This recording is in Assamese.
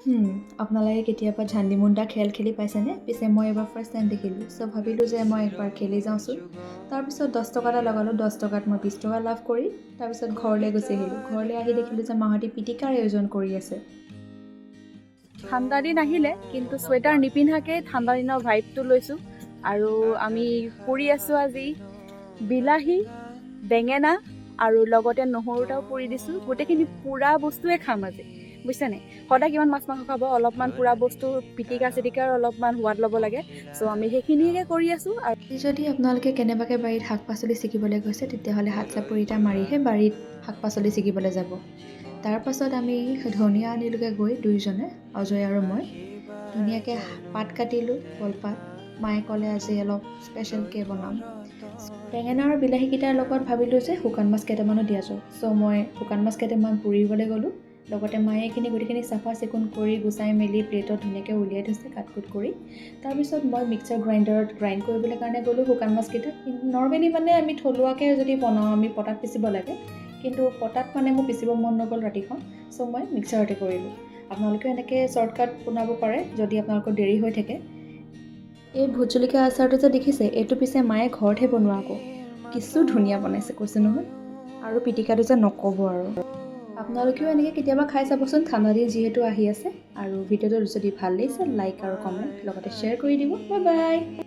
আপোনালোকে কেতিয়াবা ঝান্দি মুণ্ডা খেল খেলি পাইছেনে? পিছে মই এইবাৰ ফাৰ্ষ্ট টাইম দেখিলোঁ। চ' ভাবিলোঁ যে মই একবাৰ খেলি যাওঁচোন। তাৰপিছত 10 টকা এটা লগালোঁ। 10 টকাত মই 20 টকা লাভ কৰি তাৰপিছত ঘৰলৈ গুচি আহিলোঁ। ঘৰলৈ আহি দেখিলোঁ যে মাহঁতে পিটিকাৰ আয়োজন কৰি আছে। ঠাণ্ডা দিন আহিলে, কিন্তু চুৱেটাৰ নিপিন্ধাকৈ ঠাণ্ডা দিনৰ ভাইবটো লৈছোঁ। আৰু আমি পুৰি আছোঁ আজি বিলাহী, বেঙেনা আৰু লগতে নহৰু এটাও পুৰি দিছোঁ। গোটেইখিনি পোৰা বস্তুৱে খাম আজি, বুজিছেনে? সদায় কিমান মাছ মাংস খাব? অলপমান পোৰা বস্তু, পিটিকা চিটিকাৰ অলপমান সোৱাদ ল'ব লাগে। চ' আমি সেইখিনিকে কৰি আছোঁ আৰু যদি আপোনালোকে কেনেবাকৈ বাৰীত শাক পাচলি ছিগিবলৈ গৈছে, তেতিয়াহ'লে হাত চাপৰি এটা মাৰিহে বাৰীত শাক পাচলি ছিগিবলৈ যাব। তাৰপাছত আমি ধনিয়া আনিলোগৈ গৈ দুয়োজনে, অজয় আৰু মই। ধুনীয়াকৈ পাত কাটিলোঁ, কলপাত। মায়ে ক'লে আজি অলপ স্পেচিয়েলকৈ বনাম। বেঙেনা আৰু বিলাহীকেইটাৰ লগত ভাবিলোঁ যে শুকান মাছ কেইটামানো দিয়া যাওক। চ' মই শুকান মাছ কেইটামান পুৰিবলৈ গ'লোঁ। লগতে মায়ে এইখিনি গোটেইখিনি চাফা চিকুণ কৰি গুচাই মেলি প্লেটত ধুনীয়াকৈ উলিয়াই থৈছে কাট কুট কৰি। তাৰপিছত মই মিক্সাৰ গ্ৰাইণ্ডাৰত গ্ৰাইণ্ড কৰিবলৈ কাৰণে গ'লোঁ শুকান মাছকেইটা। কিন্তু নৰ্মেলি মানে আমি থলুৱাকৈ যদি বনাওঁ, আমি পটাত পিচিব লাগে। কিন্তু পটাত মানে মোৰ পিচিব মন নগ'ল ৰাতিখন। চ' মই মিক্সাৰতে কৰিলোঁ। আপোনালোকেও এনেকৈ শ্বৰ্টকাট বনাব পাৰে, যদি আপোনালোকৰ দেৰি হৈ থাকে। এই ভোট জলকীয়া আচাৰটো যে দেখিছে, এইটো পিছে মায়ে ঘৰতহে বনোৱা আকৌ। কিছু ধুনীয়া বনাইছে, কৈছোঁ নহয়। আৰু পিটিকাটো যে নক'ব আৰু। আপোনালোকেও এনেকৈ কেতিয়াবা খাই চাবচোন, ঠাণ্ডা দিন যিহেতু আহি আছে। আৰু ভিডিঅ'টো যদি ভাল লাগিছে, লাইক আৰু কমেণ্ট, লগতে শ্বেয়াৰ কৰি দিব। Bye bye.